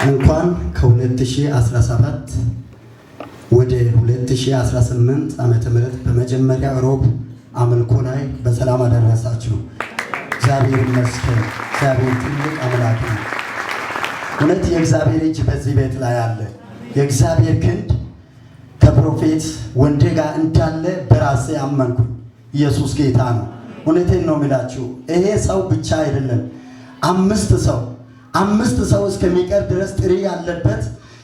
እንኳን ከ2017 ወደ 2018 ዓመተ ምህረት በመጀመሪያ ሮብ አምልኮ ላይ በሰላም አደረሳችሁ። እግዚአብሔር ይመስገን። እግዚአብሔር ትልቅ አምላክ ነው። እውነት የእግዚአብሔር እጅ በዚህ ቤት ላይ አለ። የእግዚአብሔር ክንድ ከ prophet ወንዴ ጋር እንዳለ በራሴ አመንኩኝ። ኢየሱስ ጌታ ነው። እውነቴን ነው የምላችሁ። ይሄ ሰው ብቻ አይደለም፣ አምስት ሰው እስከሚቀር ድረስ ጥሪ ያለበት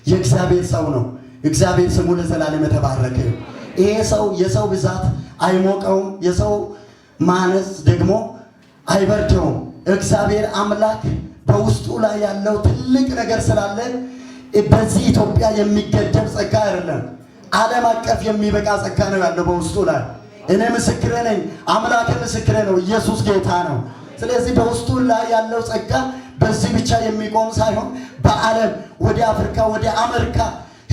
የእግዚአብሔር ሰው ነው። እግዚአብሔር ስሙ ለዘላለም የተባረከ ይሁን። ይሄ ሰው የሰው ብዛት አይሞቀውም፣ የሰው ማነስ ደግሞ አይበርደውም። እግዚአብሔር አምላክ በውስጡ ላይ ያለው ትልቅ ነገር ስላለ በዚህ ኢትዮጵያ የሚገደብ ጸጋ አይደለም፣ ዓለም አቀፍ የሚበቃ ጸጋ ነው ያለው በውስጡ ላይ። እኔ ምስክሬ ነኝ፣ አምላክ ምስክሬ ነው። ኢየሱስ ጌታ ነው። ስለዚህ በውስጡ ላይ ያለው ጸጋ በዚህ ብቻ የሚቆም ሳይሆን በዓለም፣ ወደ አፍሪካ፣ ወደ አሜሪካ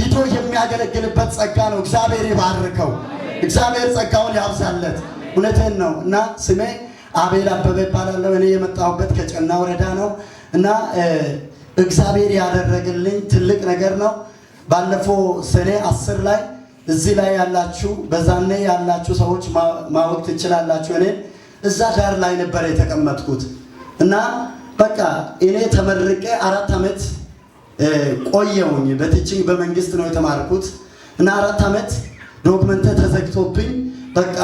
ሂዶ የሚያገለግልበት ጸጋ ነው። እግዚአብሔር ይባርከው። እግዚአብሔር ጸጋውን ያብዛለት። እውነቴን ነው እና ስሜ አቤል አበበ እባላለሁ። እኔ የመጣሁበት ከጨና ወረዳ ነው እና እግዚአብሔር ያደረገልኝ ትልቅ ነገር ነው። ባለፈው ሰኔ 10 ላይ እዚህ ላይ ያላችሁ፣ በዛኔ ያላችሁ ሰዎች ማወቅ ትችላላችሁ። እኔ እዛ ዳር ላይ ነበር የተቀመጥኩት እና በቃ እኔ ተመርቄ 4 ዓመት ቆየውኝ። በ teaching በመንግስት ነው የተማርኩት እና 4 ዓመት document ተዘግቶብኝ በቃ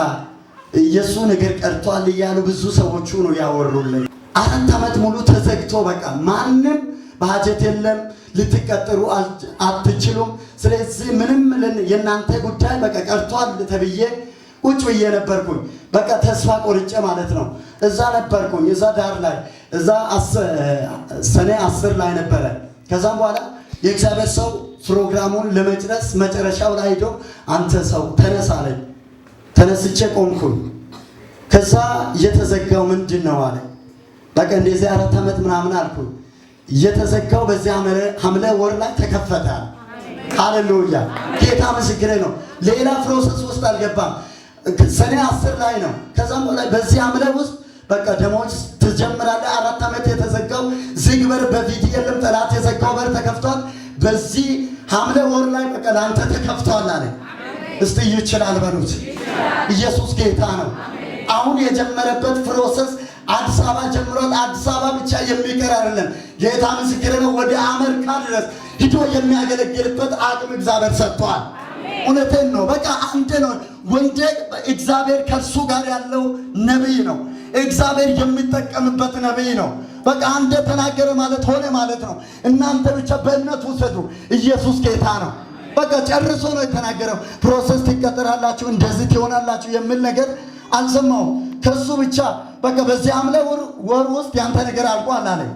የእሱ ነገር ቀርቷል እያሉ ብዙ ሰዎቹ ነው ያወሩልኝ። 4 ዓመት ሙሉ ተዘግቶ በቃ ማንም ባጀት የለም፣ ልትቀጥሩ አትችሉም። ስለዚህ ምንም የእናንተ ጉዳይ በቃ ቀርቷል ተብዬ ቁጭ ብዬ ነበርኩኝ። በቃ ተስፋ ቆርጬ ማለት ነው። እዛ ነበርኩኝ፣ እዛ ዳር ላይ፣ እዛ ሰኔ 10 ላይ ነበረ። ከዛም በኋላ የእግዚአብሔር ሰው ፕሮግራሙን ለመጨረስ መጨረሻው ላይ ሄዶ አንተ ሰው ተነሳ አለኝ። ተነስቼ ቆምኩኝ። ከዛ የተዘጋው ምንድን ነው አለ። በቃ እንደዚህ 4 ዓመት ምናምን አልኩኝ። የተዘጋው በዚህ ሐምሌ ወር ላይ ተከፈተ። ሃሌሉያ! ጌታ ምስክሬ ነው። ሌላ process ውስጥ አልገባም። ሰኔ 10 ላይ ነው። ከዛም በኋላ በዚህ ሐምሌ ውስጥ በቃ ደሞዝ ትጀምራለህ። 4 ዓመት የተዘጋው ዝግ በር በፊት የለም። ጠላት የዘጋው በር ተከፍቷል። በዚህ ሐምሌ ወር ላይ በቃ ለአንተ ተከፍቷል አለ። እስቲ ይችላል በሉት። ኢየሱስ ጌታ ነው። አሁን የጀመረበት process አዲስ አበባ ጀምሯል። አዲስ አበባ ብቻ የሚቀር አይደለም። ጌታ ምስክሬ ነው። ወደ አሜሪካ ድረስ ሂዶ የሚያገለግልበት አቅም እግዚአብሔር ሰጥቷል። እውነቴን ነው። በቃ አንድ ነው። ወንዴ እግዚአብሔር ከእርሱ ጋር ያለው ነቢይ ነው። እግዚአብሔር የሚጠቀምበት ነቢይ ነው። በቃ አንድ ተናገረ ማለት ሆነ ማለት ነው። እናንተ ብቻ በእምነት ውሰዱ። ኢየሱስ ጌታ ነው። በቃ ጨርሶ ነው የተናገረው። Process ትቀጠራላችሁ፣ እንደዚህ ትሆናላችሁ የሚል ነገር አልሰማሁም። ከሱ ብቻ በቃ በዚህ ሐምሌ ወር ውስጥ ያንተ ነገር አልቋል አለኝ።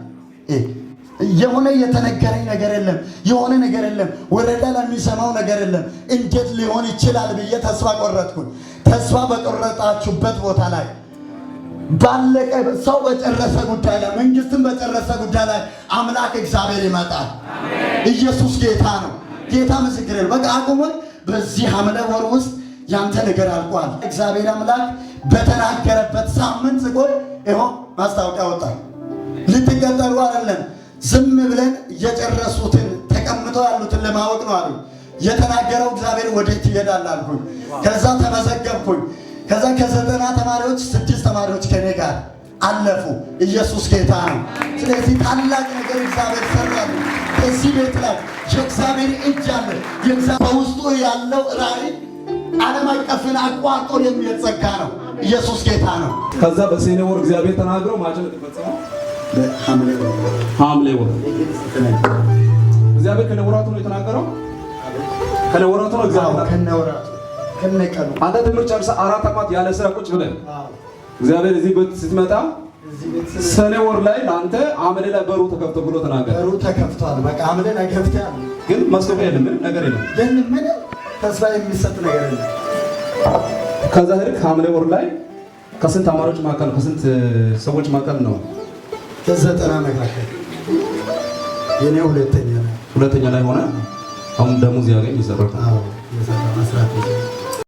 የሆነ የተነገረኝ ነገር የለም፣ የሆነ ነገር የለም፣ ወረዳ ላይ የሚሰማው ነገር የለም። እንዴት ሊሆን ይችላል ብዬ ተስፋ ቆረጥኩኝ። ተስፋ በቆረጣችሁበት ቦታ ላይ፣ ባለቀ፣ ሰው በጨረሰ ጉዳይ ላይ፣ መንግስትን በጨረሰ ጉዳይ ላይ አምላክ እግዚአብሔር ይመጣል። ኢየሱስ ጌታ ነው። ጌታ ምስክሬ ነው። በቃ አቁሞኝ በዚህ ሐምሌ ወር ውስጥ ያንተ ነገር አልቋል። እግዚአብሔር አምላክ በተናገረበት ሳምንት ስቆይ ይኸው ማስታወቂያ ወጣ። ልትቀጠሩ አይደለም፣ ዝም ብለን የጨረሱትን ተቀምጠው ያሉትን ለማወቅ ነው አሉ። የተናገረው እግዚአብሔር ወዴት ይሄዳል አልኩኝ። ከዛ ተመዘገብኩኝ። ከዛ ከ90 ተማሪዎች ስድስት ተማሪዎች ከኔ ጋር አለፉ። ኢየሱስ ጌታ ነው። ስለዚህ ታላቅ ነገር እግዚአብሔር ሰራል። በዚህ ቤት ላይ የእግዚአብሔር እጅ አለ። በውስጡ ያለው ራእይ ዓለም አቀፍን አቋርጦ የሚሄድ ጸጋ ነው። ኢየሱስ ጌታ ነው። ከዛ በሰኔ ወር እግዚአብሔር ተናግረው ማቸ ነው የተፈጸመው? ሐምሌ ወር እግዚአብሔር ከነወራቱ ነው የተናገረው። ከነወራቱ ነው እግዚአብሔር። ከነወራቱ ከነቀኑ። አንተ ትምህርት ጨርሰህ 4 ዓመት ያለ ስራ ቁጭ ብለህ እግዚአብሔር እዚህ ቤት ስትመጣ ሰኔ ወር ላይ ለአንተ ሐምሌ ላይ በሩ ተከፍቶ ብሎ ተናገረ። በሩ ተከፍቷል። በቃ ሐምሌ ላይ ከፍተሃል። ግን ማስታወቂያ የለም፣ ምንም ነገር የለም። ግን ምንም ተስፋ የሚሰጥ ነገር የለም። ከዛ ሄድክ። ሐምሌ ወር ላይ ከስንት ተማሪዎች መካከል፣ ከስንት ሰዎች መካከል ነው? ከ90 መካከል የኔ ሁለተኛ ነው። ሁለተኛ ላይ ሆነ። አሁን ደሞዝ ያገኝ ይሰራል። አዎ፣ የሰራ መስራት።